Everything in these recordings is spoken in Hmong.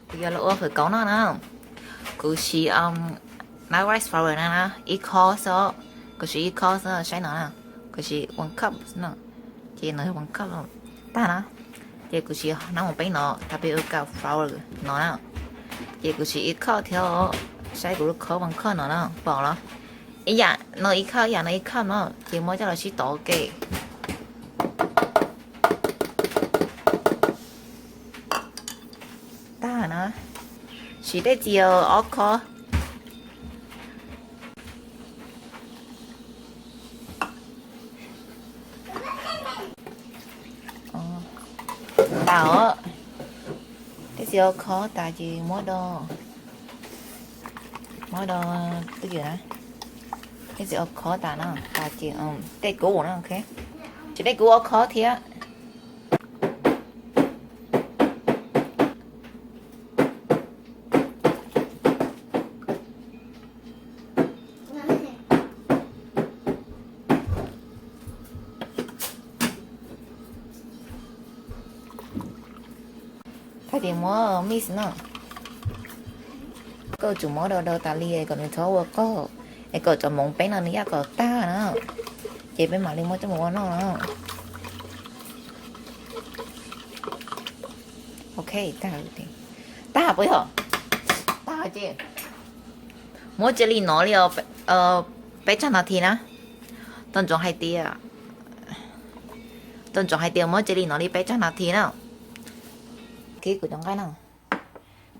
Kuv yuav los ua fawm kauv no na. Kuv siv na rice flour na na, ib khob xwb, kuv siv ib khob xwb saib no na, kuv siv one cup no, ces no one cup tag na. Ces kuv siv nab mus peb no, tag peb ua ka flour no na. Ces kuv siv ib khob thiab, saib kuv lub khob one cup no na, pom los? Ib yam no ib khob, ib yam no ib khob no, ces muab coj los sib tov ke. Tag na, siv tej txiv ob khob. Tas os, tej txiv ob khob tas ces muab do, muab do twj ywm na, tej txiv ob khob tas na, tas ces tej kub na, ok, siv tej kub ob khob thiab. Tag ces muab mix no, koj tsum muab do do tas li kom nws txhob ua qoj, es kom cov moov peb no nws yaj kom tag na, ces peb mam li muab coj mus ua noj no. Ok, tag, tag puas yog? Tag ces muab cia li no li peb tsag nas this na. Tau ntsoov hais tias, tau ntsoov hais tias muab cia li no li peb tsag nas this na. Kib kuv cov nqaij no,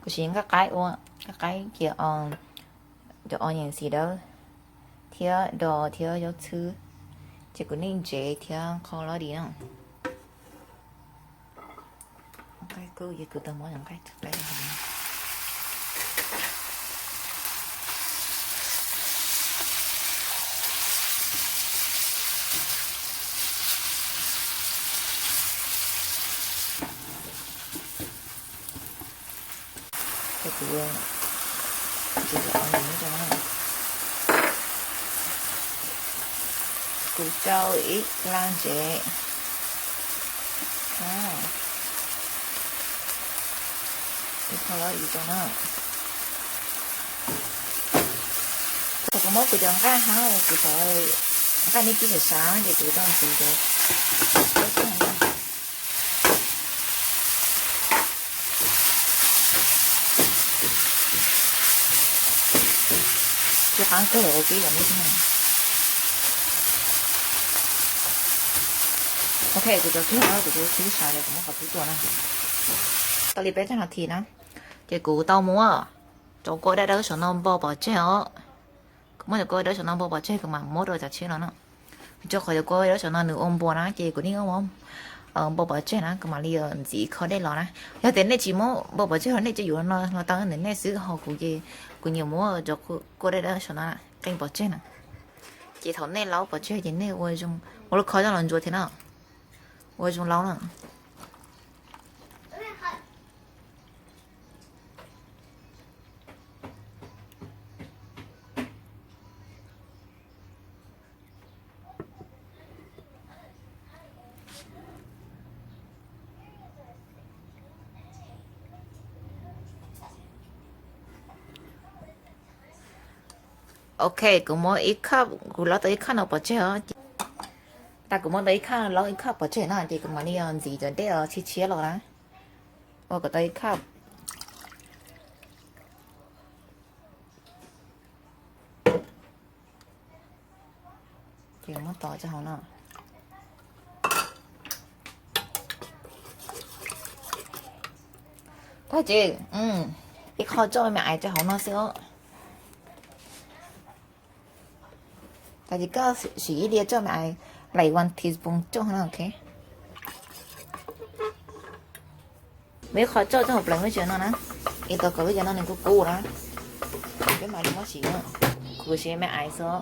kuv siv nqaij qaib ua, nqaij qaib cia cov onion xis dawb thiab do thiab zaub txhwb, ces kuv nej ntsev thiab qho loj di no. Nqaij kub ces kuv tau muab cov nqaij qaib. Ces kuv, kuv, kuv rau ib laj ntsev, ib qho loj di rau na. Thaum kuv muab kuv cov nqaij hab, kuv cov nqaij me kib xav xav ces kuv tau kuv cov Tsis qab kawg ua kib yom nej. Ok, kuv cov kib no kuv cov kib sawv ces kuv muab qhov kib tua na. Tau li peb tsag nas this na, ces kuv tau muab cov kua dawb dawb saum no npau pov tseg os. Kuv muab cov kua dawb saum no npau pov tseg kuv mam muab rau cov tshiab no na. Rau qhov cov kua dawb saum no nws ua npua na ces kuv yeej muab npau pov tseg na kuv mam li ntxiv kho dej los na. Yog tias nej tsis muab npau pov tseg los nej cia yuav no los tau ntawm nej xwb, ho kuv ces kuv nyiam muab cov kua dawb dawb saum no qee pov tseg na. Ces thaum nej laub pov tseg ces nej ua zoo, ua lub khob coj los ntsuas thiab na, ua zoo laub na. Ok, kuv muab ib khab, kuv laub tau ib khab no pov tseg os. Tas kuv muab tau ib khab laub ib khab pov tseg na ces kuv mam li ntxiv cov dej tshiab tshiab los na, ua kom tau ib khab. Ces muab tos rau hauv no. Tag ces ib qho coj me ais rau hauv no xwb os. Tag ces koj siv ib diav coj me ais, like one teaspoon coj no, ok. Muab ib qho coj rau hauv pleev lub tsev no na, es tos kom lub tsev no nws kub kub na, peb mam li muab siv. Kuv siv me ais xwb.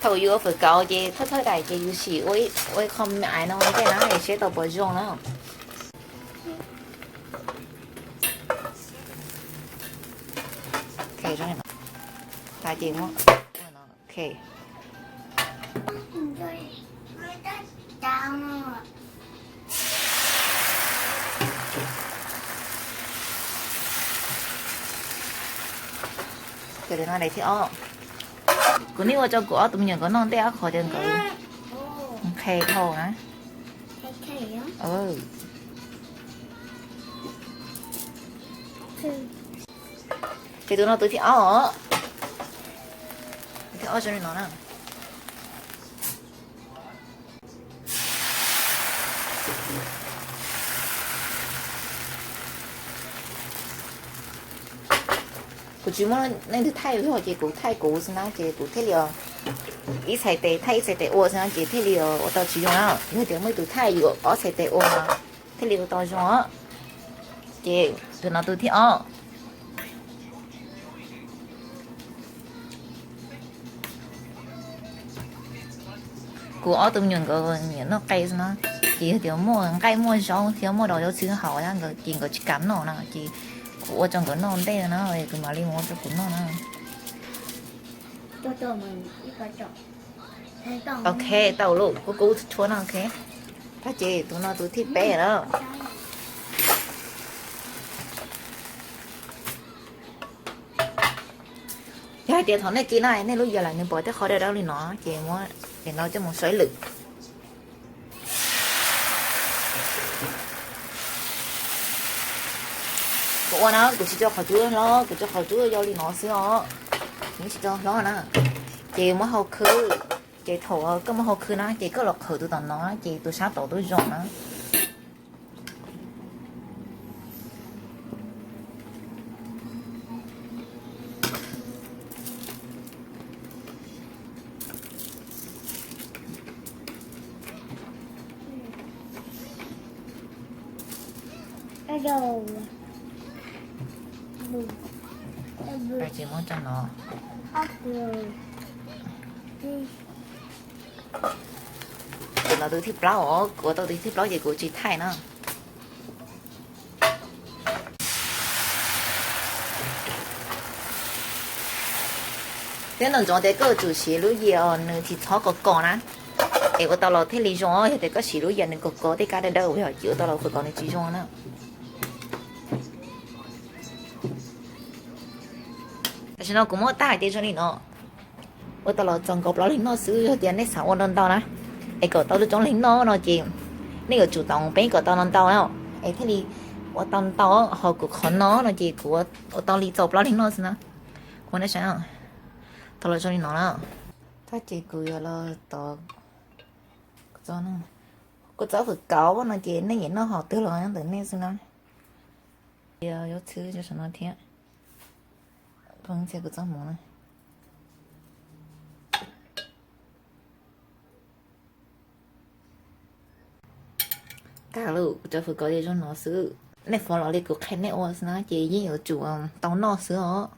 Thaum yus ua fawm kauv ces thawj thawj daim ces yus sim ua ib qho me ais no ua ntej na es seb tau puas zoo na. Tag ces muab, ok. Ua Ces no daim thib ob, kuv nim ua rau kuv ob tug me nyuam nkawd noj ntej ob qhov ces nkawd nqhis dhau na. Ces tus no tus thib ob os, tus thib ob zoo li no na. Kuv tsis muaj leej twg thaij yog ces kuv thaij kuv xwb na ces kuv thiaj li ib txhais tes thaij ib txhais tes ua xwb na ces thiaj li ua tau tsis zoo na. Yog tias muaj ib tus thaij yus ob txhais tes ua no thiaj li ua tau zoo os. Ces tus no tus thib ob. Kuv ob tug me nyuam nkawd nyiam noj qe xwb na, ces yog tias muaj nqaij muaj zaub thiab muaj daus zaub txhwb hauv na ces nkawd tsis kam noj na ces kuv ua rau nkawd noj ntej na, kuv mam li mus ua rau kuv noj na. Ok, tau lawm, kuv kuv tshuav no, ok. Tag ces tus no tus thib peb na. Yog hais tias thaum nej kis no nej lub yam lawm nws pom tej qhov dawb dawb li no ces muab cov no coj mus saib lwm. Kuv ua na kuv tsis tso qhov cub hlob, kuv tso qhov cub yau li no xwb os, kuv tsis tso hlob na. Ces muab hau khwb, ces thaum koj muab hau khwb na ces koj los qhwv tus tom no ces tus sab tod twb zoo na. Ces muab rau no. Tus no tus thib plaub os, kuv ua tau tus thib plaub ces kuv tsis thaij na. Thiab nco ntsoov tias koj yuav tsum siv lub yias nws tsis txhob kos kos na, es ua tau los thiaj li zoo. Yog tias koj siv lub yias nws kos kos tej kab dawb dawb uas yog ces ua tau los kuv kom nws tsis zoo na. Tam sim no kuv muab tag hais tias zoo li no, ua tau los txog nkaus plaub leeg noj xwb. Yog tias nej xav ua ntau ntau na, es kom tau coob leeg noj no ces nej yuav tsum tau peb kom tau ntau ntau na, es thiaj li ua tau ntau. Ho kuv qhov no no ces kuv ua tau li txaus plaub leeg noj xwb na. Ua nej saib, tau los zoo li no na. Tab ces kuv yuav los tov kuv txob fawm kauv no ces nej nyiam noj hom twg los nyob ntawm nej xwb na. Yuav txhwb rau saum no thiab. Tag lawm, kuv cov fawm kauv ces zoo no xwb. Nej fov los li kuv qhia nej ua xwb na ces yeej yuav tsum tau noj xwb os.